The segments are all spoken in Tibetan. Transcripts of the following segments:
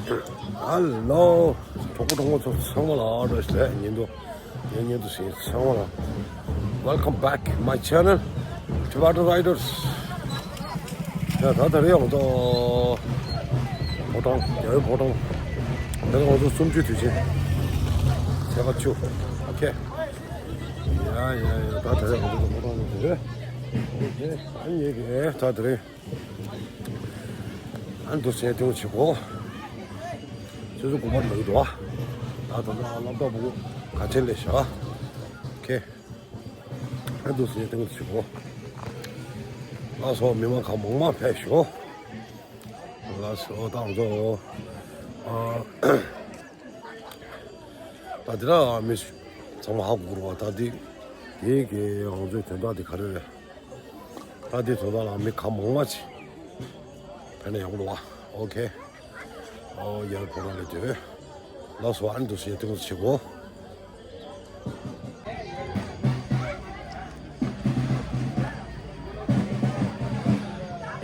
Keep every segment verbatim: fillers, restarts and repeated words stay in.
Hello. གྲོགས་པོ་གྲོགས་མོ་ཚོ་ཚང་མ་ལ་བཀྲ་ཤིས་བདེ་ལེགས། ཉིན་དུ་ཉིན་ཉིན་དུ་ཞིག་ཚང་མ་ལ། Welcome back my channel, Tibetan Riders. ཡ་ད་ད་རེས་ང་ཚོ་ཕོ་བྲང་རྒྱལ་བའི་ཕོ་བྲང་། དེ་ལ་ང་ཚོ་གསུམ་བཅུའི་དུས་ཆེན་ཚེས་པ་བཅུ། ཨོ་ཁེ། ཡ་ཡ་ཡ། ད་ད་རེས་ང་ཚོ་ཕོ་བྲང་ནང་དུ་རེད། ཨོ་ཁེ། ཨ་ནི་གི་ད་ད་རེས། ཨ་ནི་འདུག་སེ་ཐེངས་ཆེ་གོ། ཆུ་ཚོད་དགུ་པ་འགྲོ་གི་འདུག་ཨ། ད་ད་ད་སློབ་གྲྭ་བུ་ག་ཆེན་ལས་བཞག་ཁེ། ཨ་ནི་འདུག་སེ་ཐེངས་ཆེ་གོ། ལགས་སོ། མི་མང་གང་མང་མང་ཕེབས་ཤོག་ལགས་སོ། ད་ང་ཚོ་ཨ། ད་འདི་ར་མི་ཚང་མ་ཧ་གོ་གི་རེད་བ། ད་འདི་འདི་གི་ང་ཚོའི་དོན་དག་འདི་ག་རེ་རེད། ད་འདི་དོན་དག་ལ་མི་གང་མང་མང་ཅིག་ཕེབས་ན་ཡག་པོ་རེད་བ། ཨོ་ཁེ། ཨོ་ཡར་ཕོ་བྲང་ལ་སྡོད། ལགས་སོ། ཨ་ནི་འདུག་སེ་ཐེངས་ཆེ་གོ།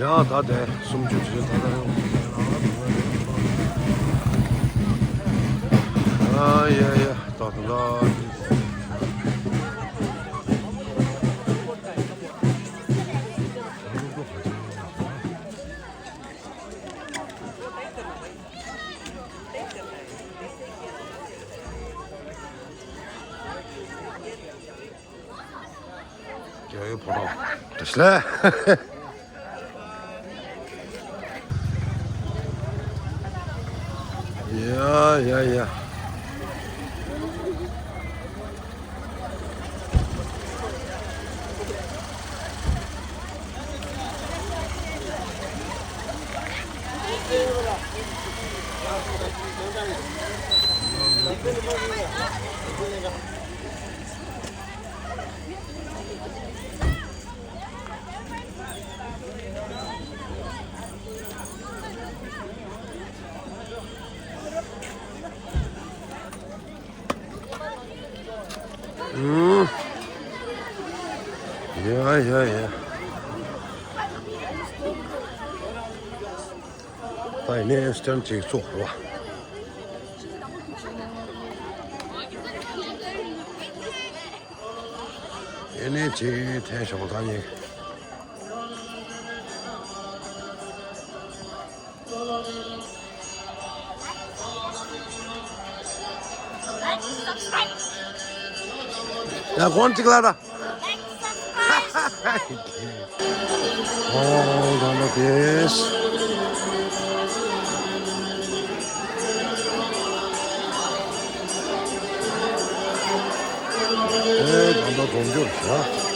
ཡ་ད་དེ་གསུམ་བཅུ་བྱས། ད་ད་ཡོང་། ཨ་ཡ་ཡ། ད་ད་ད། རྒྱལ་བའི་ཕོ་བྲང་། བཀྲ་ཤིས་བདེ་ལེགས། ཡ་ཡ་ཡ། ཨུམ། ཡ་ཡ་ཡ། ད་ཡིན་ནའི་སི་ཊེན་ཌི་ཅིག་བཙུགས་རོགས། ཡིན་ནའི་ཅིག་ཐལ་ཤོག་ད་ནི། ཡ་གོང་གཅིག་ལ་ད། ཨོ་ད་ལོ་དེས། ཨེ་ད་ལོ་གོང་འགྱུར་བྱ།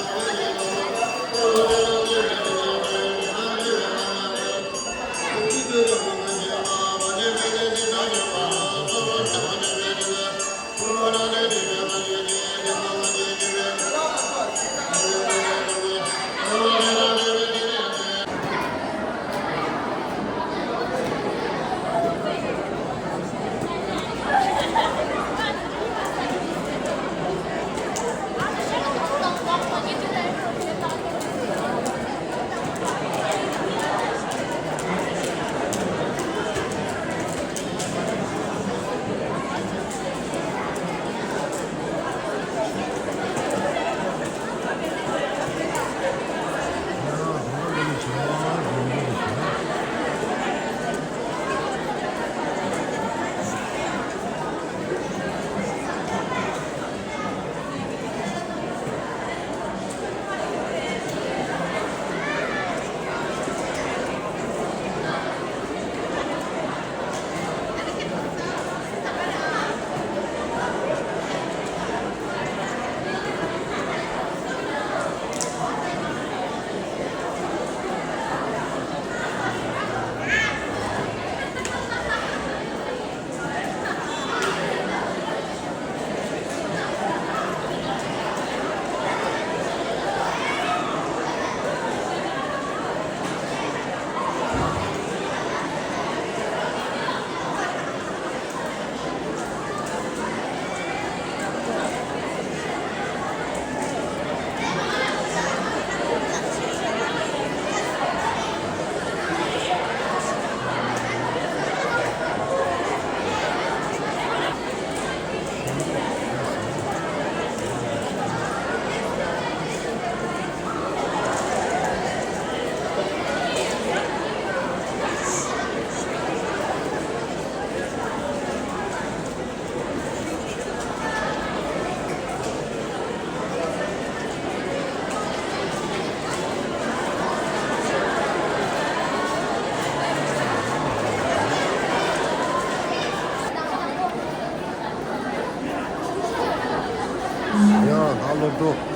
འགྲོ།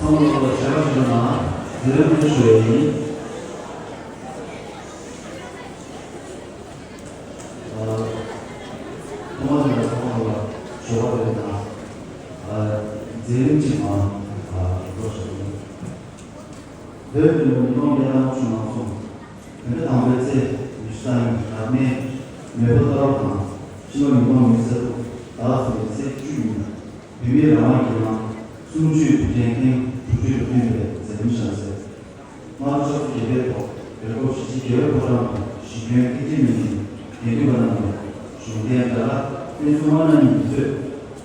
ཚང་མ་ལ་ཞལ་པར་ཞུ་ན་མཛད་རིམ་དུ་ཞུ་ཡ་ཡིན། ཐོག་མ་དེ་ལ་ཚང་མ་ལ་ཞོགས་པ་རེད་དང་། མཛད་རིམ་གཅིག་མ་རེད་ཞུ་ཡིན། བོད་དུ་ཉིས་སྟོང་བརྒྱ་དང་དགུ་བཅུ་ང་གསུམ་བོད་ཟླ་དང་པོའི་ཚེས་ཉི་ཤུ་རྩ་གཉིས་རབ་གནས་མེས་པོ་ཏཱ་ལ་དང་ཕྱི་ལོ་ཉིས་སྟོང་ཉི་ཤུ་རྩ་དྲུག་ཟླ་གསུམ་པའི་ཚེས་བཅུ་ཉིན་བོད་མིའི་རང་དབང་སྒེར་ལངས་གསུམ་བཅུའི་དུས་དྲན་ཐེངས་དྲུག་ཅུ་དང་བསྟུན་པའི་མཛད་རིམ་བཞག་ཚེ། སྔ་དྲོ་ཆུ་ཚོད་བརྒྱད་པའི་ཐོག་སྦེལ་ཀོབ་གཞིས་བྱེས་རྒྱལ་བའི་ཕོ་བྲང་དུ་གཞིས་དཔོན་ཐེག་ཆེན་མིང་ཆེན་དགེ་འདུན་པ་རྣམས་ནས་གཞུང་རྟེན་དགྲ་ལྷ་ཕུན་ཚོགས་མ་ཎི་གཉིས་མཛད།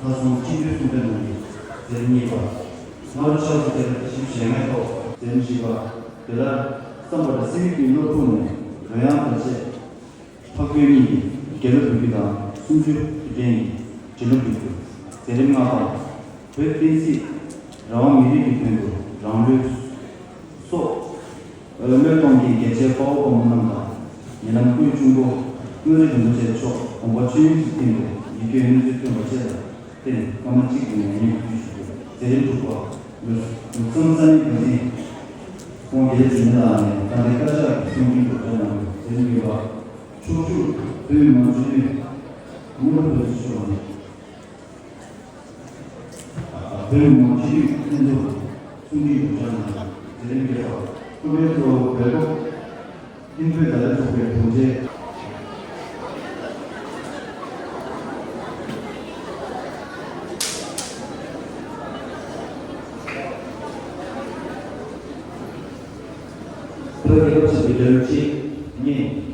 ལྷ་སྲུང་སྤྱི་འཐུས་གསུང་འདོན་གནང་གི་མཛད་རིམ་གཉིས་པ། སྔ་དྲོ་ཆུ་ཚོད་བརྒྱད་པ་ཁྲི་བཞེངས་མའི་ཐོག་མཛད་རིམ་བཞི་པ། དེ་ལ་བསམ་པ་དང་སེམས་ཡིད་ཀྱི་སློབ་ཕྲུག་ནས་རོལ་དབྱངས་དང་བཅས། འཕགས་བོད་གཉིས་ཀྱི་རྒྱལ་གླུ་འབུལ་རྒྱུ་དང་གསུམ་བཅུའི་དུས་དྲན་གྱི་འབྲི་གླུ་འབུལ་རྒྱུ། མཛད་རིམ་ལྔ་པ། བོད་བསྟན་སྲིད་རང་དབང་མི་རིགས་ཀྱི་དོན་དུ་རང་ལུས་སྲོག་བློས་གཏོང་མཁན་རྒྱལ་གཅེས་དཔའ་བོ་དཔའ་མོ་རྣམས་དང་། ཉེ་ལམ་སྐུའི་གཅུང་པོ་དངོས་གྲུབ་རིན་པོ་ཆེ་མཆོག་དགོངས་པ་ཆོས་དབྱིངས་སུ་བསྟིམས་པའི་ཡིད་སྐྱོའི་གནས་ཚུལ་ཐོན་པ་བཅས་ལ་བརྟེན་སྐར་མ་གཅིག་གི་ནང་ཉིན་གུས་ཞུ་རྒྱུ། མཛད་རིམ་དྲུག་པ། ལུགས་བསམ་གསར་རྙིང་འགོ་འཛིན་ཁོང་དགེ་ལེགས་འཇིགས་མེད་ལགས་ནས་དགའ་ལྡན་བཀའ་ཤག་གི་གསུང་འཕྲིན་སྒྲོག་སྦྱང་གནང་བའི་མཛད་རིམ་གཉིས་པ། ཕྱོགས་བཞུགས་བོད་མི་མང་སྤྱི་འཐུས་རྔོག་ལུ་བདེ་སྐྱིད་མཆོག་ནས། བོད་མི་མང་སྤྱི་འཐུས་ལྷན་ཚོགས་གསུང་འཕྲིན་སྒྲོག་སྦྱང་གནང་བའི་མཛད་རིམ་བརྒྱད་པ། ཁོ་པའི་གཙོ་བོ་བོད་སྐོར་ཧིན་བོད་ཟླ་བའི་ཚོགས་པའི་དྲུང་ཆེ། བོད་རྒྱལ་ཁབ་ཆེན་པོའི་རྒྱལ་ཡུམ་ཆེད་ངས།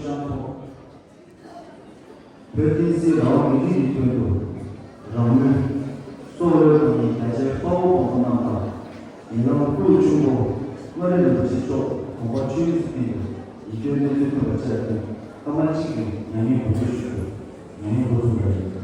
ཤང་ཐོག་བོད་བསྟན་སྲིད་རང་དབང་མི་རིགས་ཀྱི་དོན་དུ་རང་མོས་སྲོག་བློས་བཏང་མཁན་རྒྱ་ཆེའི་དཔའ་བོ་དཔའ་མོ་རྣམས་དང་། ཉེ་ལམ་སྐུ་ཡི་གཅུང་པོ་མངའ་རིས་རིན་པོ་ཆེ་མཆོག་དགོངས་པ་ཆོས་དབྱིངས་སུ་བསྟན་ཏེ་ཡིད་སྐྱོའི་གནས་ཚུལ་ཐོན་པ་བཅས་ཀྱི་སྐར་མ་གཅིག་གི་མྱ་ངན་སྒོམ་སྒྲུབ་ཞུ་རྒྱུ། མྱ་ངན་འབུལ་གསུངས་པ་ཡིན།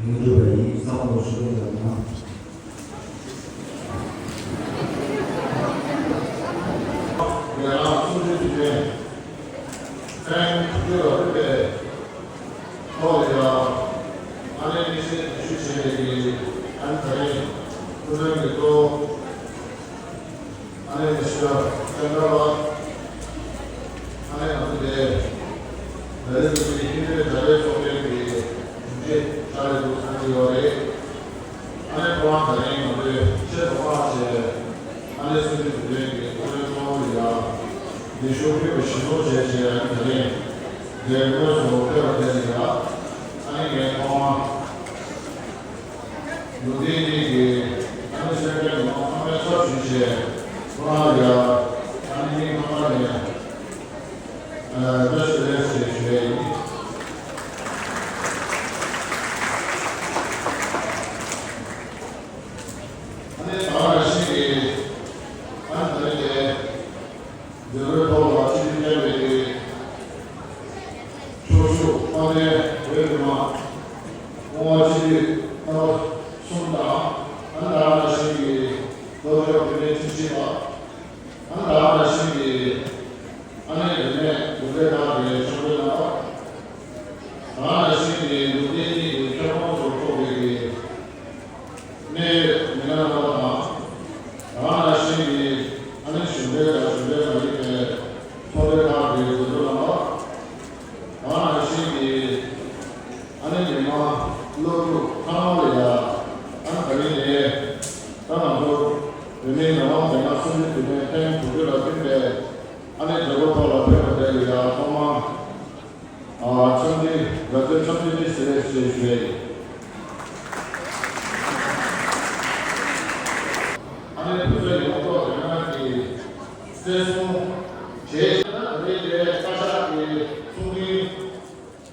མིང་འདོན་པ་ཡིན། བསམ་བློ་ཞུ་རོགས་གནང་། ང་རང་གསུང་ཆོས་ཀྱི་ཕན་ཕན་ཐོགས་ཡོད་པའི་ཐོག་ལ་ཡང་ཨ་ནེ་མི་སེར་དེ་ཞུ་བྱས་པའི་ཨ་ནེ་ད་རེས་སྐུ་མགྲོན་གྱི་ཐོག་ཨ་ནེ་ཞུ་བ་ཅན་དྲ་བ། ཨ་ནེ་ང་ཚོ་དེ་ད་རེས་ཀྱི་ཧིན་རྡུའི་དགྲ་ལྷའི་ཚོགས་པའི་གི་གྲུབ་འབྲས་ཆགས་ཡོད་འདུག་བསམ་གྱི་ཡོད་རེད། ཨ་ནེ་ཁོ་རང་ད་རིང་ང་ཚོའི་ཆེད་དུ་མངགས་བྱས་ཨ་ནེ་གསུང་ཆོས་དེ་དོན་གྱི་སྐུ་མགྲོན་གཙོ་བོ་ཡ་ལས་ཞུགས་ཕུལ་བ་གཞིར་བཟུང་བྱས་བྱས་ཨ་ནེ་ད་རིང་དེ་དངོས་སུ་ཕེབས་པ་དེ་ནི་ཡ་ཨ་ནེ་ངས་ཐོག་མར། ལུང་བསྟན་གཉིས་ཀྱི་ཨ་ནི་སེམས་ཁྲལ་གྱི་ངང་ཚང་མས་ཚབ་ཞུས་བྱས་ཁོ་རང་ལ་ཡང་ཨ་ནི་མིག་ཁ་ཁ་ནས་བཀྲ་ཤིས་བདེ་ལེགས་ཞེས་ཞུ་ཡས་ཡིན། ཨ་ནི་ད་ག་ནང་བཞིན་གྱི་ཨ་ནི་ད་རེས་ཀྱི་མཛད་སྒོའི་ཐོག་ལ་ཆིབས་བསྒྱུར་བསྐྱངས་པའི་ཕྱོགས་བཞུགས་དཔལ་ལྡན་བོད་མི་མང་སྐུ་ངོ་སྤྱི་འཐུས་རྣམ་པ་གསུམ་དང་ཨ་ནི་ད་ག་ནང་བཞིན་གྱི་ལྷོ་ཕྱོགས་བོད་མིའི་ཁྲིམས་ཞིབ་པ། ཨ་ནི་ད་ག་ནང་བཞིན་གྱི་ཨ་ནི་རིས་མེད་གུང་ཁྲན་ཏང་གི་ཚོགས་གཙོ་རྣམ་པ། ད་ག་ནང་བཞིན་གྱི་ལུང་བསྟན་གཉིས་ཀྱི་ཁྱབ་ཁོངས་སུ་གཏོགས་པའི་གི་གནད་ཡོད་མི་སྣ་རྣམ་པ་དང་། ད་ག་ནང་བཞིན་གྱི་ཨ་ནི་གཞུང་འབྲེལ་དང་གཞུང་འབྲེལ་མ་ཡིན་པའི་ཚོགས་སྡེ་ཁག་གི་འགོ་ཁྲིད་རྣམ་པ། ད་ག་ནང་བཞིན་གྱི་ཨ་ནི་མི་མང་སློབ་ཕྲུག་ཚང་མ་ལ་ཡ་ཨ་ནི་ད་རིང་ནས་ད་ང་ཚོ་བོད་མིའི་རང་དབང་རྒྱལ་ན་གསུམ་བཅུའི་དུས་དྲན་ཐེངས་དྲུག་ཅུ་ལ་བསྟུན་པའི་ཨ་ནི་མཛད་སྒོ་ཐོག་ལ་ཕེབས་པ་དེ་ལ་ཡ་ཐོག་མར། ཨ། འཚམས་འདྲི། དགའ་ཚོར་འཚམས་འདྲི་ཞུ་རེ་ཞུ་རེ་ཞུ་རེ། ཨ་ནི་བུ་ཚོ་ཡོངས་རྫོགས་རྒྱ་ནག་གི་བཙན་བཟུང་བྱས་ན་རེད་དེ་བཀའ་ཤག་གི་ཚོགས་མི་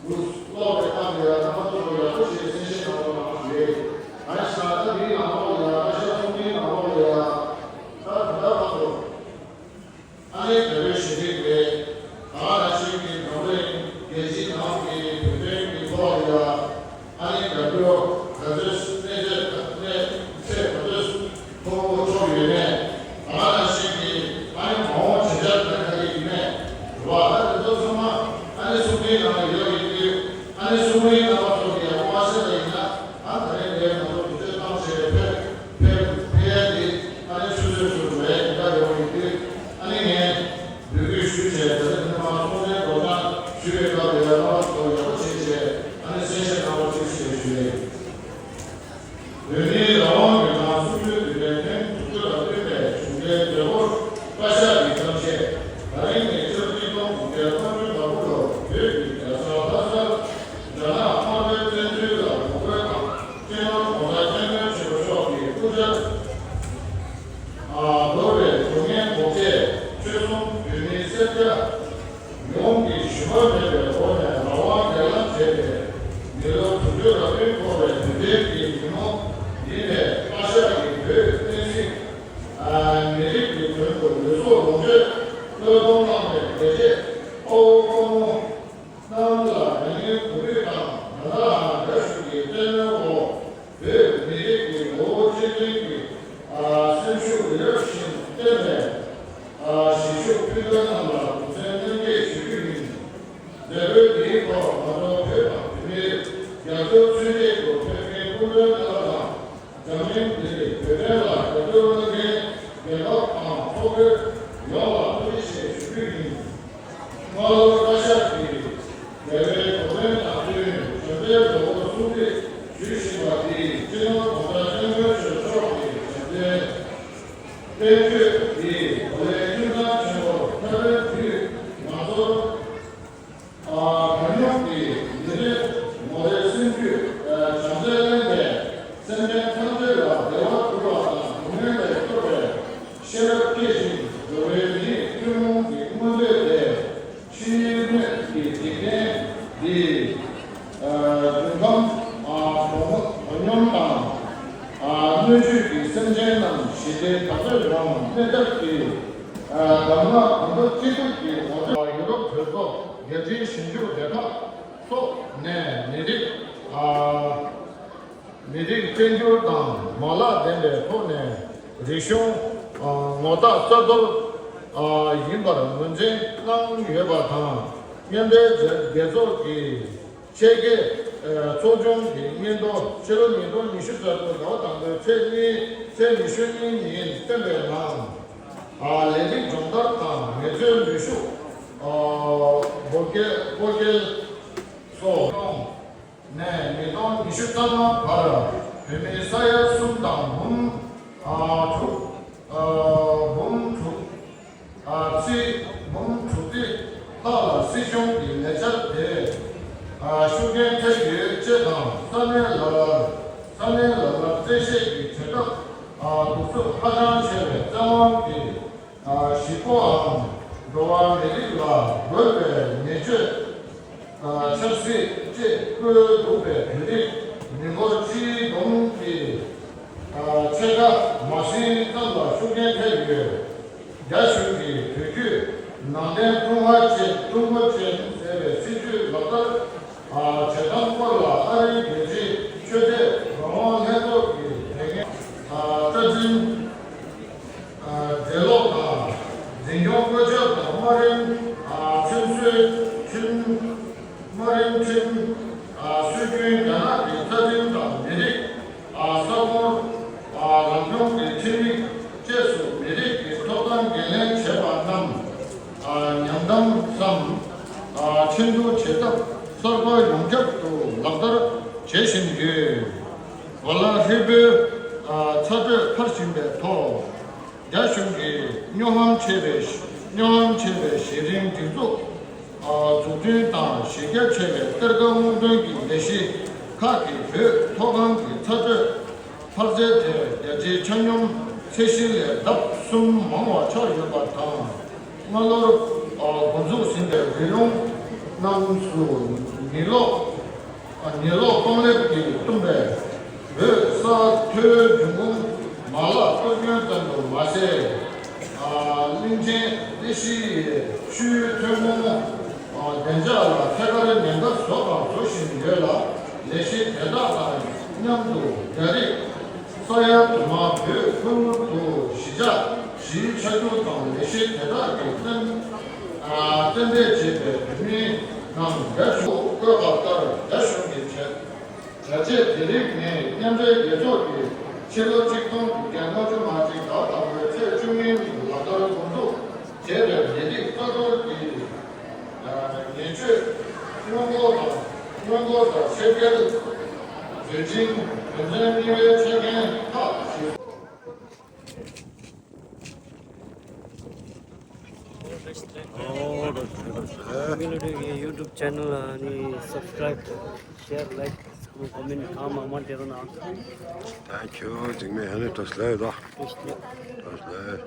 འདུག་ཀློག་པའི་སྟངས་དེ་ལ་རྣམ་པ་ཚོ་ཡག་པོ་ཞིག་གསན་བཞེས་གནང་རོགས་གནང་ཞུ་རེ། གང་ཡིན་ཟེར་ན་ད་འདིའི་ནང་ལོགས་ལ་བཀའ་ཤག་ཚོགས་མིའི་ནང་ལོགས་ལ་ཡ་ད་ད་ལྟ་བར་དུ། ཨ་ནེ་དེ་བས་ཞེ་དྲག་རེད། ད་ནང་བཞིན་གྱི་འཛམ་གླིང་རྒྱལ་སྤྱིའི་ནང་གི་བོད་དོན་གྱི་ཐོག་ལ་ཡ་ཨ་ནེ་དགའ་སྐྱོ་ག་ཚོད་གནས་ཚད་ག་གནས་ཚད་ག་ཚོད་མཐོ་པོ་ཐོབ་ཡོད་མེད། ད་ནང་བཞིན་གྱི་ཨ་ནེ་མ་འོངས་བྱེད་འཆར་ག་རེ་ག་རེ་ཡིན་མེད་རེད་བ། ད་དེ་ཚོ་ཚང་མ་ཨ་ནེ་གསུང་མཁན་ནང་ལ་ཡོད་ཡིན་དུས་ཨ་ནེ་གསུང་མཁན་རྣམ་པ་ཚོ་གི་ཡག་པོ་མ་ཤེས་པ་ཡིན་ན་ཨ་ད་རེས་ནས་ང་ཚོ་དུས་ཚོད་བཏང་བྱས་ཕེབས་ཕེབས་ཕེབས་ཡ་དེ་ཨ་ནེ་ཆུ་ཚོད་ཚོ་འགྲོ་ཡ་ཡིན་པ་ཡོང་ཡིན་དུས་ཨ་ནེ་ངས། འབོད་སྐུལ་ཞུས་བྱས་ད་ལྟ་ཉི་མ་ཚོགས་ཆེན་སྒྲོག་སྦྱང་ཞུས་པའི་སྐབས་ལ་ཡང་རྣམ་པ་ཚོ་ཡག་པོ་བྱས་བྱས་ཨ་ནི་གསན་བཞེས་གནང་རོགས་ཞེས་ཞུ་ཞུ་ཡས་ཡིན། བོད་མིའི་རང་དབང་ལྗོན་ཤིང་གསུམ་བཅུའི་དུས་དྲན་ཐེངས་དྲུག་ཅུ་དང་བསྟུན་པའི་གཞུང་འབྲེལ་མཛད་སྒོར་བཀའ་ཤག་གི་གཏམ་བཤད། ད་རིང་ནས་ཕྱི་ལོ་ཉིས་སྟོང་དགུ་བརྒྱ་ལྔ་བཅུ་ང་དགུ་ལོར་བོད་ཀྱི་རྒྱལ་ས་ལྷ་སར་རྒྱ་ནག་དམར་པོའི་བཙན་འཛུལ་ལ་ངོ་རྒོལ་དང་སྤྱི་ནོར་༸གོང་ས་༸སྐྱབས་མགོན་ཆེན་པོ་མཆོག་གི་སྐུ་ཕྱྭ། ཨ། འབར་བའི་སྡུག་བསྔལ་འགོག་ཆེད་ཆོལ་གསུམ་བོད་མིའི་སེར་སྐྱ་ཡོངས་ཀྱིས་ཞུམ་པ་མེད་པའི་སྒོ་ནས་རང་དབང་སྒེར་ལངས་བྱས་ཏེ། མི་ལོ་དྲུག་ཅུ་ལ་ཕྱིན་འཁོར་བའི་དུས་དྲན་གྱི་ཉིན་མོ་ཡིན་པས་བཀའ་ཤག་གིས་བོད་བསྟན་སྲིད་མི་རིགས་ཀྱི་དོན་དུ་ལུས་སྲོག་ལོངས་སྤྱོད་བློས་ གཏོང་གནང་བའི་ལས་བྱེད་ཨོ་ཁོང་རྣམས་ལ་རང་ཉིད་གོ་སྒྲིག་དང་ད་ལྟའང་རྒྱ་གཞུང་གི་བཙན་གནོན་འོག་བོད་མི་རིགས་ཀྱི་ངོ་བོ་གཅིག་མཐུན་གྱི་སེམས་ཤུགས་རི་རབ་བཞིན་བརྟན་པའི་གཞིས་བཞུགས་སྤུན་ཟླ་རྣམས་ལ་གུས་བརྩི་སྙན་འཇེབས་ཞུ་རྒྱུ་ཡིན། མཛད་སྒོའི་དེའི་ཐོག་ང་ཚོ་བོད་དང་བོད་མིར་རྒྱབ་སྐྱོར་མཚོན་བྱེད་དུ་ཕེབས་མཁན་སྐུ་མགྲོན་རྣམ་པ་དང་། འཛམ་གླིང་འདིར་བོད་དོན་ལ་རྒྱབ་སྐྱོར་གནང་མཁན་རྒྱལ་ཁབ་དང་ཚོགས་སྡེ་ཡོངས་ལ་ཐུགས་རྗེ་ཆེ་ཞུ་རྒྱུ་ཡིན། སྔ་ལོར་བཀའ་ཤག་གིས་རྒྱལ་བའི་གོ་སྟོན་དང་བསྟུན་བྱོན་པའི་མཛད་སྒོར་གསུང་ཆོས་ཞུ་བཞིན་པ་འདི་སྤྱི་ནོར་༸གོང་ས་༸སྐྱབས་མགོན་ཆེན་པོ་མཆོག་གི་བྱམས་བརྩེའི་བསྟན་བཅོས་འདི་གོ་ལའི་ཁྱིམ་ཚང་ཆེན་པོར་ཕེབས་པའི་དུས་ང་ཚོར། ཨ། གར་སྟེགས་ཀྱི་མི་རེ་ངོ་རེའི་སེམས་རྒྱུད་བྱམས་བརྩེས་བརླན་པའི་སེམས་ཅན་ཐམས་ཅད་ལ་བདེ་བ་སྒྲུབ་པ་དང་སྡུག་བསྔལ་ལས་སྐྱོབ་པའི་ཤེས་རབ་སྐྱེ་ཞིང་འགྲོ་བའི་མིའི་ཐུན་མོང་གི་མངོན་འདོད་དེ་ཕྱི་སྣོད་ཀྱི་འཇིག་རྟེན་འདིའི་ཨ། འདུན་ཁམས་ཨ། དོ་སྙོམས་དང་ཨ། སྣོད་བཅུད་ཀྱི་སེམས་ཅན་རྣམས་ཞི་བདེའི་བདག་སྤྱོད་ཡོང་བར་སྨོན་ཐབས་ཀྱི་ཨ། གདམས་ངག་གོམ་པ་གཅིག་གྱུར་གྱི་ངོ་སྤྲོད། ཡུ་རོབ་གྲོས་ཚོགས་རྒྱལ་སྤྱིའི་ཞིབ་འཇུག་སྡེ་ཁག་སོགས་ནས་མི་རིགས་ཨ། མི་རིགས་བཙན་བསྒྱུར་དང་མ་ལག་ལྡན་པའི་ཐོག་ནས་རིག་གཞུང་ཨ། ངོ་རྟགས་རྩ་གཏོར་ཨ། ཡིན་པར་ངོས་འཛིན་གནང་ཡོད་པ་དང་། མཉམ་འབྲེལ་རྒྱལ་ཚོགས་ཀྱི་ཆེད་མཁས་ཚོགས་ཆུང་གི་སྙན་ཐོ་ཕྱི་ལོ་ཉིས་སྟོང་ཉི་ཤུ་རྩ་དྲུག་ཟླ་བ་དང་པོའི་ཚེས་གཉིས། ཚེས་ཉི་ཤུ་གཉིས་ཉིན་བཏོན་པའི་ནང་། ཨ། ལས་རིགས་སྦྱོང་བརྡར་དང་ངལ་རྩོལ་ནུས་ཤུགས། ཨ། སྦོ་སྐྱེལ་སྐོར་སྐྱེལ་སོགས་ནས་ཉིས་སྟོང་ཉི་ཤུ་རྩ་ལྔ་བར་བོད་མི་ས་ཡ་གསུམ་དང་འབུམ། ཨ། དྲུག་ཨ། འབུམ་དྲུག་ཨ། རྩིས་འབུམ་དྲུག་ཁྲི་ལྷག་ལ་སྲིད་གཞུང་གི་ལས་འཆར་དེ་ཨ། ཤུགས་རྐྱེན་ཐེབས་ཡོད་ཅེས་དང་། ས་གནས་ལ་ལར་ས་གནས་ལ་ལར་བཙན་ཤེད་ཀྱི་བྱེད་ཐབས་ཨ། གདུག་རྩུབ་ཧ་ཅང་ཆེ་བའི་བཙན་དབང་གིས་ཨ། ཞིག་པོའམ་འགྲོ་བ་མི་རིགས་ལ་རྒོལ་བའི་ཉེས་སྤྱོད་ཨ། ཆབ་སྲིད་ཅེས་བཀོད་འདུག་པའི་བོད་རིགས་མི་འབོར་སྤྱིའི་བསྡོམས་ཀྱི་ཨ། ཕྱེད་ཀ་མ་ཟིན་ཙམ་ལ་ཤུགས་རྐྱེན་ཐེབས་ཡོད། རྒྱ་གཞུང་གིས་བོད་བརྒྱུད་ནང་བསྟན་ཀྲུང་ཧྭ་ཅན། ཀྲུང་གོ་ཅན་ཟེར་བའི་སྲིད་བྱུས་ལག་བསྟར་ཨ། བྱེད་སྟངས་སྐོར་ལ་ཨ་རིའི་རྒྱལ་སྤྱིའི་ཆོས་དད་རང་དབང་ལྷན་ཚོགས་ཀྱི་དེ་སྔའི་ཨ། རྩ་འཛིན་ཨ། འབྲེལ་ལོག་དང་འཛིན་སྐྱོང་བཀོད་ཁྱབ་དང་དམའ་རིམ་ཨ། ཁྲིམས་སྲོལ་ཁྲིམས། དམའ་རིམ་ཁྲིམས་ཨ། སྲོལ་རྒྱུན་རྒྱ་ནག་གི་རྩ་ཁྲིམས་དང་མི་རིགས་ཨ། ས་ཁོངས་ཨ། རང་སྐྱོང་གི་ཁྲིམས་ཡིག་བཅས་སུ་མི་རིགས་ཀྱི་ཐོབ་ཐང་འགན་ལེན་བྱས་པ་རྣམས་ཨ། ཉམས་དམ་སམ་ཨ། ཆེད་འཛུགས་བྱེད་ཐབས་གསར་པ་ཡོངས་ཁྱབ་ཏུ་ལག་བསྟར་བྱེད་བཞིན་ཡོད། གོ་ལ་ཧྲིལ་པོའི་ཨ། ཚ་དྲོད་འཕར་བཞིན་པའི་ཐོག་རྒྱ་གཞུང་གིས་སྨྱོ་ཧམ་ཆེ་བའི་སྨྱོ་ཧམ་ཆེ་བའི་གཞི་རིམ་སྒྲིག་འཛུགས་འཛུགས་སྐྲུན་དང་གཞི་རྒྱ་ཆེ་བའི་གཏེར་ཁ་སྔོག་འདོན་གྱི་ལས་གཞི་ཁག་གིས་བོད་མཐོ་སྒང་གི་ཚ་དྲོད་འཕར་ཚད་དེ་རྒྱ་ཆེའི་ཆ་སྙོམས་ཚད་གཞི་ལས་ལྡབ་གསུམ་མང་བ་ཆགས་ཡོད་པ་དང་། སྔ་ལོར་འགོ་འཛུགས་ཟིན་པའི་རི་ལུང་རྣམས་སུ་ཉི་གློག་ཉི་གློག་གཏོང་ལེབ་ཀྱིས་བཏུམས་པས་བོད་ས་མཐོའི་འབྱུང་ཁུངས་མ་ལག་གཏོར་སྐྱོན་ཙམ་དུ་མ་ཟད། གླིང་ཆེན་ཏི་ཤྲི་ཡི་ཆུའི་ཐོན་ཁུངས་བདེ་འཇགས་ལ་ཐད་ཀར་ཉེན་ཁ་བཟོ་དང་བཟོ་བཞིན་ཡོད་ལ། ལས་གཞི་དེ་དག་དང་མཉམ་དུ་རྒྱ་རིགས་ས་ཡ་དུ་མ་བོད་ཁུལ་དུ་གཞིས་ཆགས་གཞིས་ཆགས་རྒྱུ་དང་ལས་གཞི་དེ་དག་གི་རྟེན་རྟེན་འབྲེལ་བྱེད་པའི་བོད་མི་རྣམས་རྒྱ་གཞུང་བཀོད་པ་ལྟར་རྒྱ་གཞུང་གི་བྱས། བྱ་བྱེད་དེ་རིགས་ནི་མཉམ་འབྲེལ་རྒྱལ་ཚོགས་ཀྱིས་ཕྱི་ལོ་ཆིག་སྟོང་དགུ་བརྒྱ་ལྔ་བཅུ་ང་གཅིག་ཟླ་དང་པོའི་ཚེས་བཅུ་གཉིས་ཉིན་ལག་བསྟར་འགོ་འཛུགས་བྱས་པའི་ལས་རིགས་གཙོ་བོ་དེ་ཉེས་སྤྱོད་སྔོན་འགོག་དང་། སྔོན་འགོག་དང་ཆེད་སྐྱེལ། རྫུན་ཅིང་རྒྱུ་མཚན་གཉིས་པའི་ཆེད་འགན་ཁག་ཞིག Community YouTube channel ni subscribe, share, like, comment, comment དེ་རུ་ན། Thank you. འཇིགས་མེད་ཨ་ནི་ཏོ་སླེ་དོ། ཏོ་སླེ།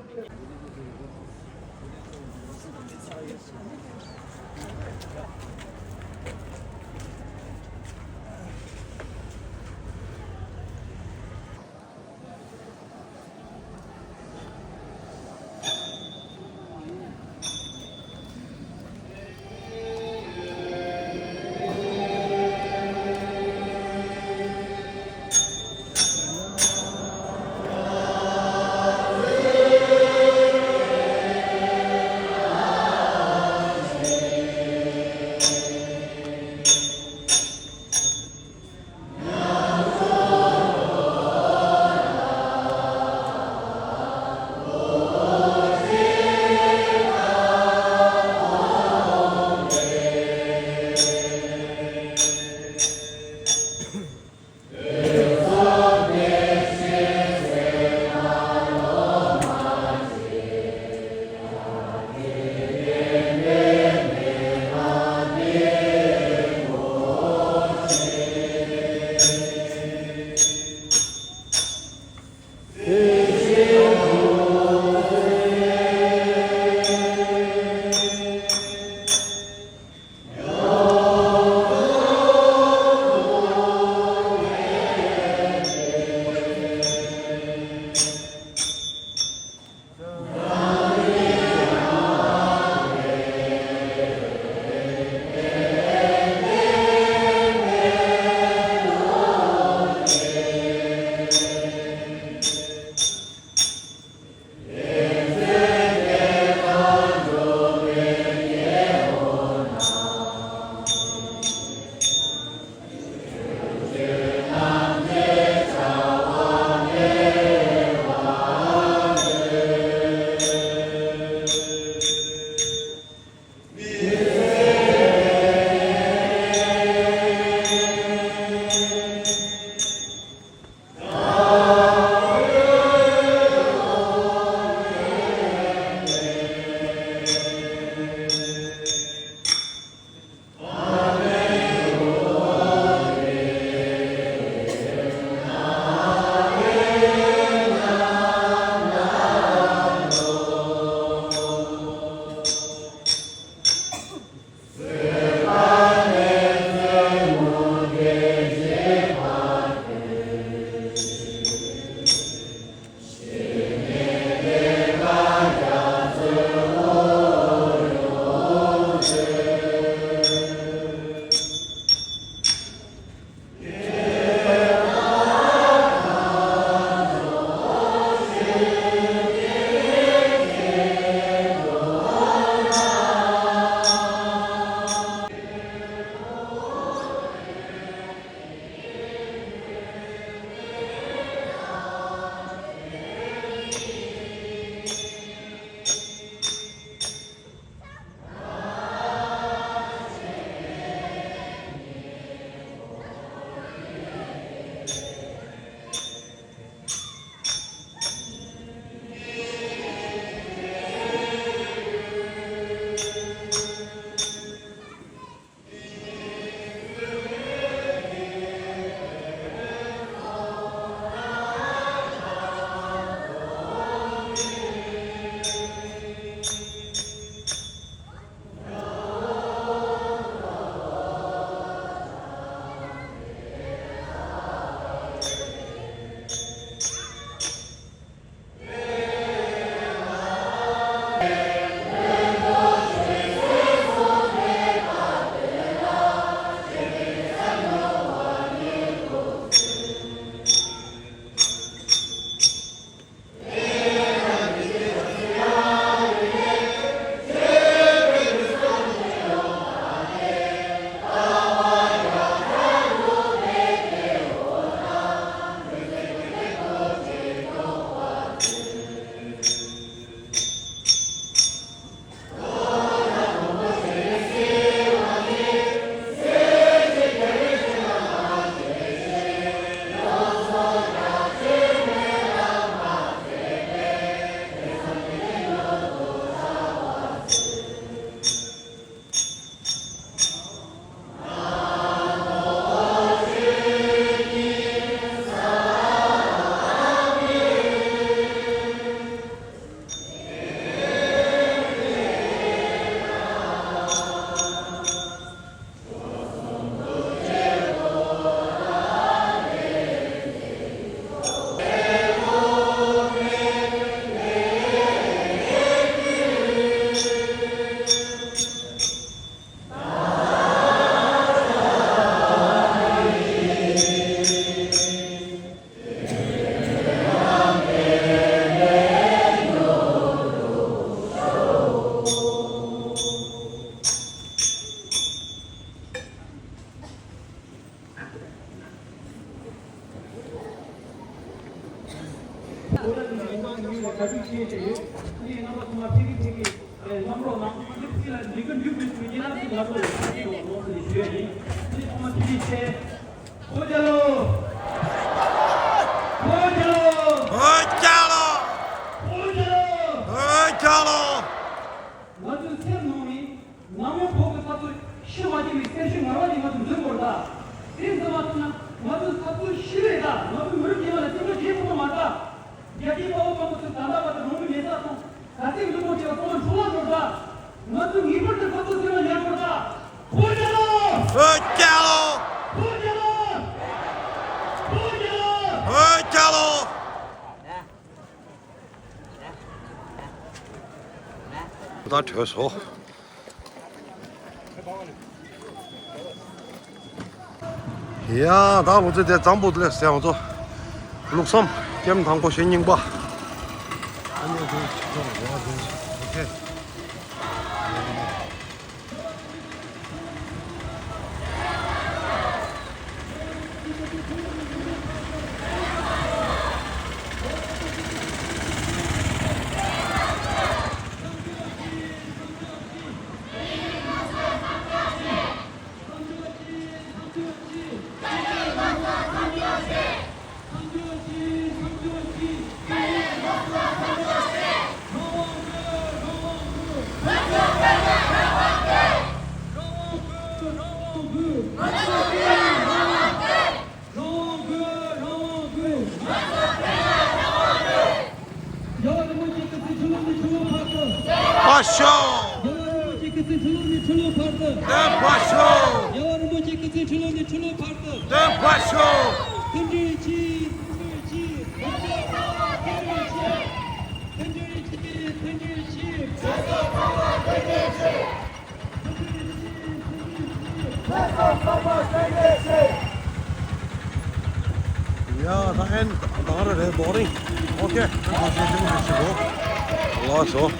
གྲ་སྒྲིག་བྱས་བྱས་ཡོད། ཨ་ནི་རྣམ་པ་ཚང་མ་ཕེབས་ཀྱི་ཕེབས་ཀྱི་རྣམ་རོགས་གནང་། ཨ་ནི་ཕྱི་ལ་འགྲིག་གི་འགྲིག་མི་འགྲིག་ཡིན་ན་ང་ཚོ་ལ་ཆ་རྐྱེན་ཡོང་ལོགས་སུ་ཞུ་ཡ་ཡིན། ཨ་ནི་ཚང་མ་ཕེབས་ཀྱི་བྱས། བོད་རྒྱལ་ལོ། བོད་རྒྱལ་ལོ། བོད་རྒྱལ་ལོ། བོད་རྒྱལ་ལོ། བོད་རྒྱལ་ལོ། ང་ཚོའི་སེམས་ནང་ནས་ནམ་ཡང་བོད་ཀྱི་འཐབ་རྩོད་ཤི་མ་བྱེད་པའི་སེམས་ཤུགས་ངར་བ་ཞིག་ང་ཚོ་འཛིན་དགོས་རེད་ད། དེ་ཙམ་མ་ཐུབ་ན་ང་ཚོའི་འཐབ་རྩོད་ཤི་རེད་ད། ང་ཚོའི་མི་རིགས་རྒྱུད་མ་ལ་བརྩི་འཇོག་བྱེད་ཐུབ་པ་མ་རེད་ད། རྒྱལ་གཅེས་དཔའ་བོ་དཔའ་མོ་ཚོས་ད་ལྟ་བར་དུ་རང་ལུས་མེ་སྲེག་བཏང་། ག་ཚོད་ལུས་ཕུང་བྱས་པ་ཚང་མ་འཁྲུངས་ལ་འགྲོ་ད། ང་ཚོས་ངེས་པར་དུ་འཐབ་རྩོད་ཚད་མར་ཉར་དགོས་ད། བོད་རྒྱལ་ལོ། བོད་རྒྱལ་ལོ། བོད་རྒྱལ་ལོ། བོད་རྒྱལ་ལོ། བོད་རྒྱལ་ལོ། ད་བྲོས་སོ། ཡ། ད་ང་ཚོ་དེ་འཛམ་བུ་གླིང་ཟེར་ང་ཚོ་ལུགས་བསམ་སྐྱེམས་དང་པོ་ཞེ་རྙིང་པ། ཨ་ནི་དེ་ཆི་ཐོག་ཡ་དེ་ཨོ་ཁེ། རང་དབང་དགོས། རང་དབང་དགོས། རྒྱལ་བ་རིན་པོ་ཆེ་སྐུ་ཚེ་ཁྲི་ལོ་ནས་ཁྲི་ལོ་བར་དུ། པ་ཤོ། རྒྱལ་བ་རིན་པོ་ཆེ་སྐུ་ཚེ་ཁྲི་ལོ་ནས་ཁྲི་ལོ་བར་དུ། བསྟན་པ་ཤོ། རྒྱལ་བ་རིན་པོ་ཆེ་སྐུ་ཚེ་ཁྲི་ལོ་ནས་ཁྲི་ལོ་བར་དུ། བསྟན་པ་ཤོ། མཐུན་སྒྲིལ་གྱིས། མཐུན་སྒྲིལ་གྱིས། མཐུན་སྒྲིལ་གྱིས། མཐུན་སྒྲིལ་གྱིས། མཐུན་སྒྲིལ་གྱིས། ཡ། ད་ཨེན་ད་ག་རེ་རེད། བོ་རིང་། ཨོ་ཁེ། ལགས་སོ།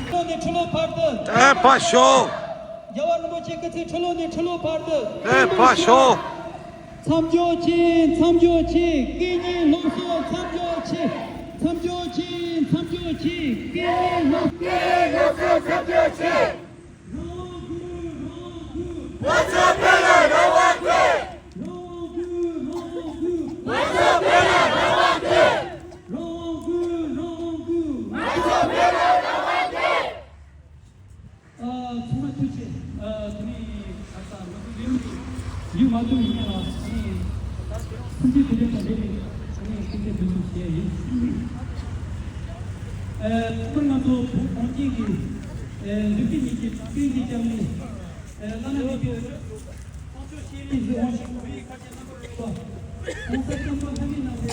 ཁྲི་ལོ་ནས་ཁྲི་ལོ་བར་དུ། བསྟན་པ་ཤོག་རྒྱལ་བ་རིན་པོ་ཆེ་སྐུ་ཚེ་ཁྲི་ལོ་ནས་ཁྲི་ལོ་བར་དུ། བསྟན་པ་ཤོག་མཚམས་འཇོག་བྱེད། མཚམས་འཇོག་བྱེད། སྐད་གཉིས་སློབ་གསོ་མཚམས་འཇོག་བྱེད། མཚམས་འཇོག་བྱེད། མཚམས་འཇོག་བྱེད། སྐད་གཉིས་སློབ། སྐད་གཉིས་སློབ་གསོ་མཚམས་འཇོག་བྱེད། རང་དབང་དགོས། རང་དབང་དགོས། ང་ཚོ་བོད་ལ་རང་དབང་དགོས། རང་དབང་དགོས། རང་དབང་དགོས། ང་ཚོ་བོད་ལ་རང་དབང་དགོས། རང་དབང་དགོས། རང་དབང་དགོས། ང་ཚོ་བོད་ལ་རང་དབང་དགོས། ཨ། ཚང་མ་ཐུགས་རྗེ་ཆེ། ཨ། དེ་ནས་ད་ལྟ་ང་ཚོ་ལས་རིམ་དེ་ཡུན་མ་བཏང་བའི་སྔོན་ལ་ཨ་ནི་སྲིད་འཛིན་དེ་རིང་དང་འབྲེལ་ནས་ཨ་ནི་སྐུ་ཚེ་འདི་ཚོ་བྱས་ཡིན། ཨ། ཐོག་མར་ང་ཚོ་བོད་གངས་ཅན་གྱི་ཨ་ལུས་རྩལ་གཉིས་ཀྱི་ཀུན་གྱི་ལྕམ་དྲལ་བླ་ན་མེད་པའི་དབང་ཕྱུག་ཤེས་རིག་གཟིགས་དབང་ཞིག་བོད་ཡིག་ཁ་ཆེ་རྣམ་པར་རོལ་པ། ༸གོང་ས་༸སྐྱབས་མགོན་ལྷ་མིའི་རྣམ་པའི་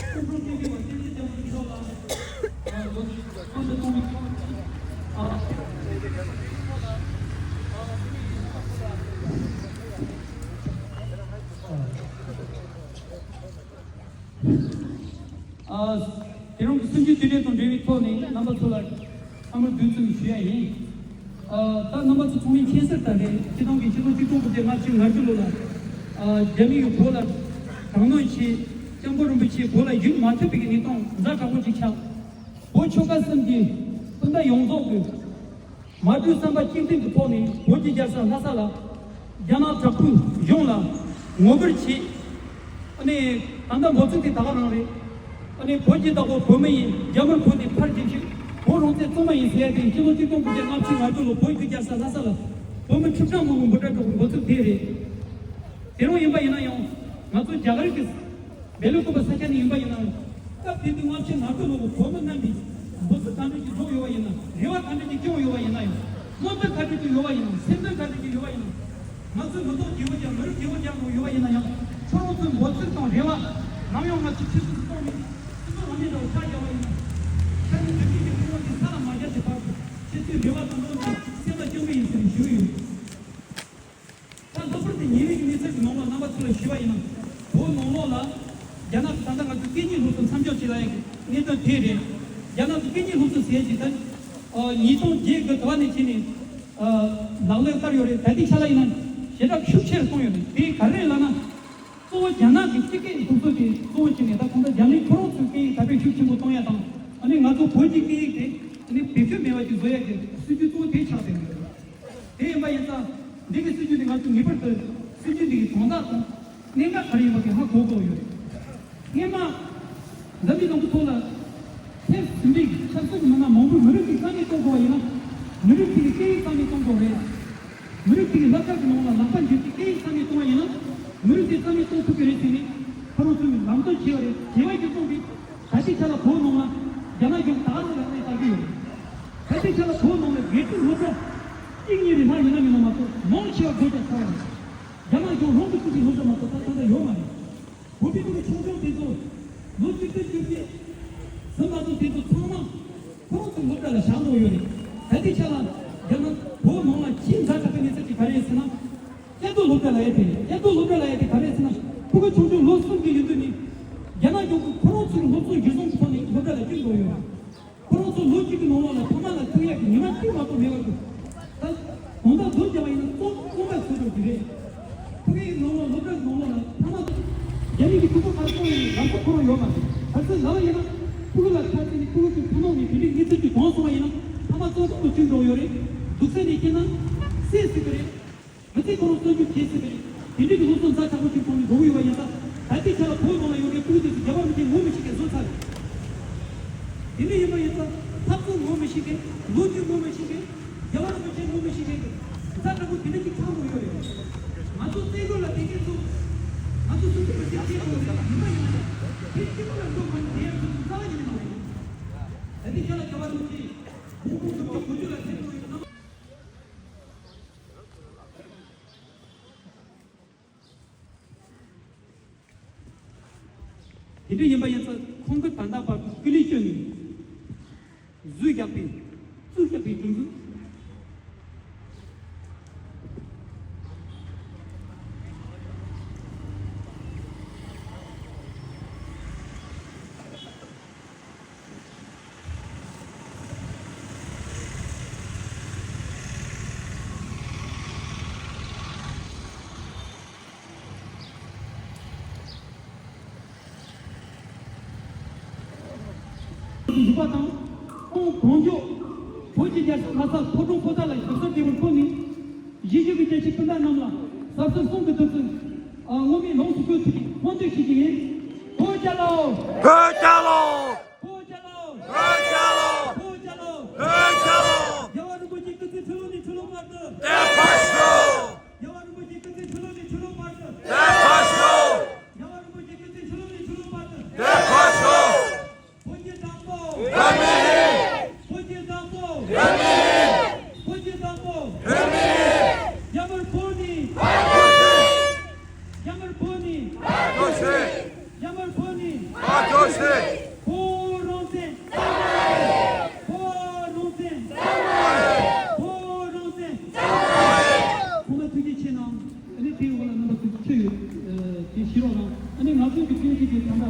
སྐུ་འཁྲུངས་སྐུ་ཕེབས་པ་བསྟན་འཛིན་སྐྱབས་མགོན་མཆོག་ལ་ཨ་ལོ་གང་དུ་གཏོང་བའི་ཐོག་ཨ། ཨ། དེ་རིང་གི་གསུམ་བཅུའི་དུས་དྲན་དང་འབྲེལ་བའི་ཐོག་ནས་རྣམ་པ་ཚོ་ལ་ཐ་མར་བདུན་ཙམ་ཞུ་ཡ་ཡིན། ཨ། ད་རྣམ་པ་ཚོ་ཚང་མས་མཁྱེན་གསལ་ལྟར་རེད། སྤྱི་བཏང་གི་ཕྱི་ལོ་ཆིག་སྟོང་དགུ་བརྒྱ་ལྔ་བཅུ་ང་དགུ་ལོ་ལ། ཨ། རྒྱ་མི་ཡིས་བོད་ལ་དྲག་གནོན་བྱས། སྐྱབས་མགོན་རིན་པོ་ཆེ་བོད་ལ་བཞུགས་མ་ཐུབ་པའི་གནས་སྟངས་ཛ་དྲག་པོ་ཅིག་ཆགས། བོད་ཆོལ་ཁ་གསུམ་གྱི་སྤུན་ཟླ་ཡོངས་རྫོགས་ཀྱིས། མ་གྲོས་བསམ་པ་གཅིག་མཐུན་གྱི་ཐོག་ནས་བོད་ཀྱི་རྒྱལ་ས་ལྷ་ས་ལ་རྒྱ་ནག་དྲག་པོའི་གཞུང་ལ་ངོ་རྒོལ་བྱས། ཨ་ནི་ད་ལྟ་འབོད་ཚིག་དེ་ད་ག་རང་རེད། ཨ་ནི་བོད་ཀྱི་བདག་པོ་བོད་མི་ཡིན། རྒྱ་དམར་བོད་ནས་ཕར་རྒྱུགས་ཤིག་བོད་རང་བཙན་བཙོང་མ་ཡིན་ཟེར་ཡ་དེ་སྤྱི་ལོ་ཆིག་སྟོང་དགུ་བརྒྱ་ལྔ་བཅུ་ང་དགུ་ལོ་བོད་ཀྱི་རྒྱལ་ས་ལྷ་ས་ལ་བོད་མི་ཁྲི་ཕྲག་མང་པོ་འབོད་སྒྲ་སྒྲོག་པའི་འབོད་ཚིག་དེ་རེད། དེ་རང་ཡིན་པ་ཡིན་ན་ཡང་ང་ཚོ་རྒྱ་གར་གྱི་སྦེལ་ཀོབ་ས་ཆ་ནས་ཡིན་པ་ཡིན་ན། སྐབས་དེ་དུས་ལྔ་བཅུ་ང་དགུ་ལོ་གི་བོད་མི་རྣམས་ཀྱིས་འབོད་ཚིག་ག་འདྲ་ཅིག་སྒྲོག་ཡོད་པ་ཡིན་ན། རེ་བ་ག་འདྲ་ཅིག་བསྐྱངས་ཡོད་པ་ཡིན་ན་ཡང་། རྣམ་དཔྱོད་ག་འདྲ་ཅིག་ཡོད་པ་ཡིན་ན། སེམས་ཁྲལ་ག་འདྲ་ཅིག་ཡོད་པ་ཡིན་ན། ང་ཚོས་མི་ཐོག་རྒྱས་པོ་རྒྱག་མི་རིགས་རྒྱས་པོ་རྒྱག་དགོས་ཡོད་པ་ཡིན་ན་ཡང་། ཁྱོད་རང་ཚོའི་འབོད་ཚིག་དང་རེ་བ་ནམ་ཡང་ང་ཚོས་ཁྱེད་ཚོ་གཏོང་མེད། སྤྱི་ཚོགས་རང་མོས་འདྲ་བོ་ཆགས་བསྡད་པ་ཡིན་ན། ཤར་ནུབ་འཛམ་གླིང་གི་ཕུང་པོ་འདི་ས་ལ་མ་བརྒྱབ་ཀྱི་བར་དུ་ཁྱེད་ཚོའི་རེ་བ་དང་བློ་འདི་སེམས་ལ་བཅངས་པ་ཡིན་ཟེར་ཞུ་གི་ཡོད། ད་ལྷག་པར་དུ་ཉེ་བའི་གནས་ཚུལ་གྱི་ནང་ལ་རྣམ་པ་ཚོ་ལ་ཞུས་པ་ཡིན་ན། བོད་ནང་ལོགས་ལ་རྒྱ་ནག་གིས་ད་ལྟ་ང་ཚོའི་སྐད་གཉིས་སློབ་གསོ་མཚམས་འཇོག་བྱེད་ལབ་ཡག་གི་གནད་དོན་དེ་རེད། རྒྱ་ནག་གིས་སྐད་གཉིས་སློབ་གསོ་ཟེར་ཡག་ཅིག་ད་ཉིས་སྟོང་བརྒྱད་དགུ་ཟླ་བ་ནས་བྱས་ནས་ལག་ལེན་བསྟར་ཡོད་རེད། ད་ལྟའི་ཆ་ལ་ཡིན་ན་ཞེ་དྲག་ཤུགས་ཆེ་རུ་གཏོང་ཡོད་རེད། དེ་ག་རེ་རེད་ལབ་ན། གཙོ་བོ་རྒྱ་ནག་གི་སྤྱི་སྐད་སློབ་གསོ་དེ་གཙོ་བོ་བྱས་ནས་ད་གང་ལྟར་རྒྱ་མིའི་ཁོ་རང་ཚོའི་སྐད་ཡིག་དར་སྤེལ་ཤུགས་ཆེན་པོ་གཏོང་ཡ་དང་། ཨ་ནི་ང་ཚོ་བོད་ཀྱི་སྐད་ཡིག་དེ་ཨ་ནི་བེད་སྤྱོད་མེད་པ་ཅིག་བཟོ་ཡག་གི་སྲིད་ཇུས་གཙོ་བོ་དེ་ཆགས་བསྡད་ཡོད། དེ་ཡིན་པ་ཡིན་ཙང་འདི་གི་སྲིད་ཇུས་འདི་ང་ཚོ་ངེས་པར་དུ་སྲིད་ཇུས་འདི་གི་དོན་དག་དང་གནད་འགག་ག་རེ་ཡིན་པ་དེ་ཧ་གོ་དགོས་ཡོད་རེད། སྔོན་མ་འཛམ་གླིང་ལུང་པ་ཐོག་ལ་ཐེངས་གསུམ་པའི་ཆབ་སྲིད་ཀྱི་མི་སྣ་མང་པོས་མི་རིགས་ཀྱི་རྩ་མེད་གཏོང་དགོས་པ་ཡིན་ན་མི་རིགས་ཀྱི་སྐད་ཡིག་རྩ་མེད་གཏོང་དགོས་རེད། མི་རིགས་དེ་གི་བསླབ་བྱ་གི་ནང་ལ་ལག་པ་འཇུས་ཏེ་སྐད་ཡིག་རྩ་མེད་གཏོང་བ་ཡིན་ན། མི་རིགས་དེ་རྩ་མེད་གཏོང་ཐུབ་ཀྱི་རེད་ཟེར་ནས་ཁོ་རང་ཚོས་ལམ་སྟོན་བྱས་པ་རེད། བྱས་པ་གི་རྩོམ་པས་ད་ལྟའི་ཆ་ལ་བོད་ནང་ལ་རྒྱ་ནག་གཞུང་ད་རུང་ལག་ལེན་བསྟར་གྱི་ཡོད་རེད། ད་ལྟའི་ཆ་ལ་བོད་ནང་ལ་དགེ་ཕྲུག་སློབ་གྲྭ་གཅིག་གཉིས་རེ་ལྷག་ཡོད་ན་མིན་ན་མ་གཏོགས་མང་ཆེ་བ་བོད་ཀྱང་ཚར་བ་རེད། རྒྱ་ནག་གཞུང་རང་གིས་བཙུགས་པའི་སློབ་གྲྭ་མ་གཏོགས་ད་ད་ལྟ་ཡོད་མ་རེད། བོད་པའི་ཕྲུ་གུ་ཆུང་ཆུང་དེ་ཚོ་ལོ་བཅུ་བདུན་བཅུ་བརྒྱད་ཟིན་མ་སོང་དེ་ཚོ་ཚང་མ་ཁོ་རང་ཚོའི་སློབ་གྲྭ་ལ་བཞག་འགྲོ་ཡོད་རེད། ད་ལྟའི་ཆ་ལ་རྒྱ་ནག་བོད་ནང་ལ་ཆེས་ཛ་དྲག་པའི་གནས་ཚུལ་ཅིག་ག་རེ་རེད་ཟེར་ན། སྐྱབས་འགྲོ་སློབ་གྲྭ་ལབ་ཡ་དེ་རེད། སྐྱབས་འགྲོ་སློབ་གྲྭ་ལབ་ཡ་དེ་ག་རེ་རེད་ཟེར་ན་ཕྲུ་གུ་ཆུང་ཆུང་ལོ་གསུམ་གྱི་ཡོད་དུས་ནས་རྒྱ་ནག་གཞུང་གིས་ཁོ་རང་ཚོའི་སློབ་གསོ་གཞིར་བཟུང་གི་ཐོག་ནས་སློབ་གྲྭ་ལ་བསྐྱོན་འགྲོ་ཡོད་རེད། ཁོ་རང་ཚོ་ལོ་གཅིག་གི་ནང་ལོགས་ལ་ཕ་མ་ལ་ཐུག་ཡག་གི་ཉི་མ་གཅིག་མ་གཏོགས་མེད་པ་འདུག་ད་དགོང་དག་རྡོ་རྒྱབ་པ་ཡིན་ན་རྩོམ་རྩོམ་པ་ཚོས་འགྲོ་གི་རེད། ཕ་གིའི་ནང་ལོགས་སློབ་གྲྭའི་ནང་ལོགས་ལ་ཕ་མ་རྒྱ་མི་གི་ཕྲུ་གུ་ཁ་སོང་ཡིན་ལམ་ཁ་ཁོ་རང་ཡོད་མ་རེད། ག་ཚོད་ལབ་པ་ཡིན་ན་ཕྲུ་གུ་ལ་ཁ་ཚིག་ནི་ཕྲུ་གུ་གི་ཕ་མ་ནི་དེ་འདྲའི་གནས་ཚུལ་གྱི་གོང་སོང་བ་ཡིན་ན་ཕ་མ་རྩོམ་པ་ཚོས་འགྲོ་ཡོད་རེད། སྡུག་ས་ནས་སྐྱེས་ན་སེམས་སྲིད་གི་རེད། མི་ཚེ་ཁོ་རང་གསོན་སྐྱོང་བྱེད་སྲིད་པ་རེད། དེ་འདྲའི་གི་སློབ་གསོ་ཛ་དྲག་པོ་ཞིག་གཏོང་ནས་འགྲོ་གི་ཡོད་པ་ཡིན་ཙང་ད་ལྟའི་ཆ་ལ་བོད་ནང་ལ་ཡོད་པའི་སྤུ་གུ་དེ་ཚོ་རྒྱ་བོད་མི་སྐད་ངོ་མི་ཤེས་མཁན་བཟོ་ཚར་རེད། དེ་འདྲ་ཡིན་པ་ཡིན་ཙང་འཐབ་རྩོད་ངོ་མི་ཤེས་མཁན། ལོ་རྒྱུས་ངོ་མི་ཤེས་མཁན། རྒྱལ་བ་རིན་པོ་ཆེ་ངོ་མི་ཤེས་མཁན་གི་ཛ་དྲག་པོ་དེ་འདྲ་ཅིག་ཆགས་འགྲོ་ཡོད་རེད། ང་ཚོ་བཙན་བྱོལ་ལ་བསྡད་མཁན་ཚོ་ང་ཚོ་སུ་གཅིག་པུ་གཅིག་བྱེད་དགོས་རེད། ཡིན་པ་ཡིན་ན་དེ་གཅིག་པུ་ལ་འགྲོ་དགོས་ནི་དེ་ཡང་ཁྱོད་ཚོ་རྩ་བ་ཉིད་ནས་མ་རེད། ད་ལྟའི་ཆ་ལ་རྒྱལ་བ་རིན་པོ་ཆེ་ཧོང་ཀོང་རྒྱལ་ཁབ་གོ་ཆོད་ལ་ཕེབས་འགྲོ་ཡོད་ན། དེ་འདྲ་ཡིན་པ་ཡིན་ཙང་ཁོང་གིས་ད་ལྟ་བར་དུ་སྐུ་ལས་བསྐྱོན་ནས་བཟོས་བཞག་པའི་བཙུགས་བཞག་པའི་སྒྲིག་འཛུགས། བཞུགས་པ་དང་། ཁོང་གང་མགྱོགས་བོད་ཀྱི་རྒྱལ་ས་ལྷ་ས་མཐོ་གྲོང་པོ་ཏཱ་ལ་ཞབས་སོར་བདེ་བར་འཁོད་ནས། གཞིས་བཞུགས་ཀྱི་སྐྱ་སེར་སྤུན་ཟླ་རྣམས་ལ་ཟབ་གསང་གསུམ་གྱི་བདུད་རྩི་ཨ་སྔོན་མའི་ལོངས་སུ་སྤྱོད་ཐུབ་པའི་སྨོན་འདུན་ཞུ་རྒྱུ་ཡིན། བོད་རྒྱལ་ལོ། བོད་རྒྱལ་ལོ། བོད་རྒྱལ་ལོ། བོད་རྒྱལ་ལོ། བོད་རྒྱལ་ལོ། བོད་རྒྱལ་ལོ། རྒྱལ་བ་རིན་པོ་ཆེའི་སྐུ་ཚེ་ཁྲི་ལོ་ནས་ཁྲི་ལོ་བར་དུ། བདེ་ཕར་ཤོག་རྒྱལ་བ་རིན་པོ་ཆེའི་སྐུ་ཚེ་ཁྲི་ལོ་ནས་ཁྲི་ལོ་བར་དུ། བདེ་ཕར་ཤོག་རྒྱལ་བ་རིན་པོ་ཆེའི་སྐུ་ཚེ་ཁྲི་ལོ་ནས་ཁྲི་ལོ་བར་དུ། བདེ་ཕར་ཤོག་བོད་ཀྱི་བདག་པོ། བོད་མི་ཡིན། བོད་ཀྱི་བདག་པོ། བོད་མི་ཡིན། བོད་ཀྱི་བདག་པོ། བོད་མི་ཡིན། རྒྱ་དམར་བོད་ནི། ཕར་རྒྱལ་བ་རིན་པོ་ཆེ། རྒྱ་དམར་བོད་ནི། ཕར་རྒྱལ་བ་རིན་པོ་ཆེ། རྒྱ་དམར་བོད་ནི། ཕར་རྒྱལ་བ་རིན་པོ་ཆེ། བོད་རང་བཙན། བཙན་བྱོལ་བོད་རང་བཙན། བཙན་བྱོལ་བོད་རང་བཙན། བཙན་བྱོལ་བོད་ཁོང་ལ་ཐུགས་རྗེ་ཆེ་གནང་། ཨ་ནི་དེའི་འོག་ལ་རྣམ་པ་ཚོས་ཆོས་ཡོད་དེ་ཤེས་རོགས་གནང་། ཨ་ནི་ང་ཚོའི་གི་ཐུགས་རྗེ་དེ་ད་ལྟ་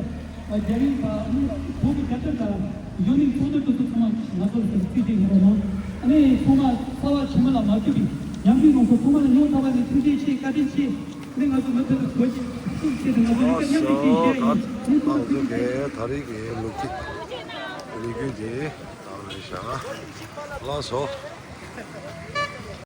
རྒྱ་རིགས་དང་ཨ་ནི་བོད་ཀྱི་རྒྱལ་ཁབ་དང་ཡུན་རིང་ཚོགས་འདུ་དེ་ཚོ་ཚང་མ་ང་ཚོར་ཐུགས་རྗེ་ཆེ་གནང་རོགས་གནང་། ཨ་ནི་ཚང་མ་རྩ་བ་ཆེན་མོ་ལ་མ་ལྟོས་པའི་ཉམས་ཞིབ་གནང་ཚོགས་ཚང་མ་ལ་སྙིང་ཐག་པ་ནས་ཐུགས་རྗེ་ཆེ་བཀའ་དྲིན་ཆེ། ཨ་ནི་ང་ཚོ་མུ་མཐུད་དུ་བོད་ཀྱི་ཐུགས་ཆེ་དང་ང་ཚོ་ལས་ཀ་མཉམ་འབྲེལ་བྱེད་ཡ་ཡིན། ཨ་ནི་ཚང་མ་ཐུགས་རྗེ་ཆེ། ད་རེས་ཀྱི་ལོ་རྒྱུས་ལས་འགུལ་འདི་ད་རེད་ཤག་ལགས་སོ།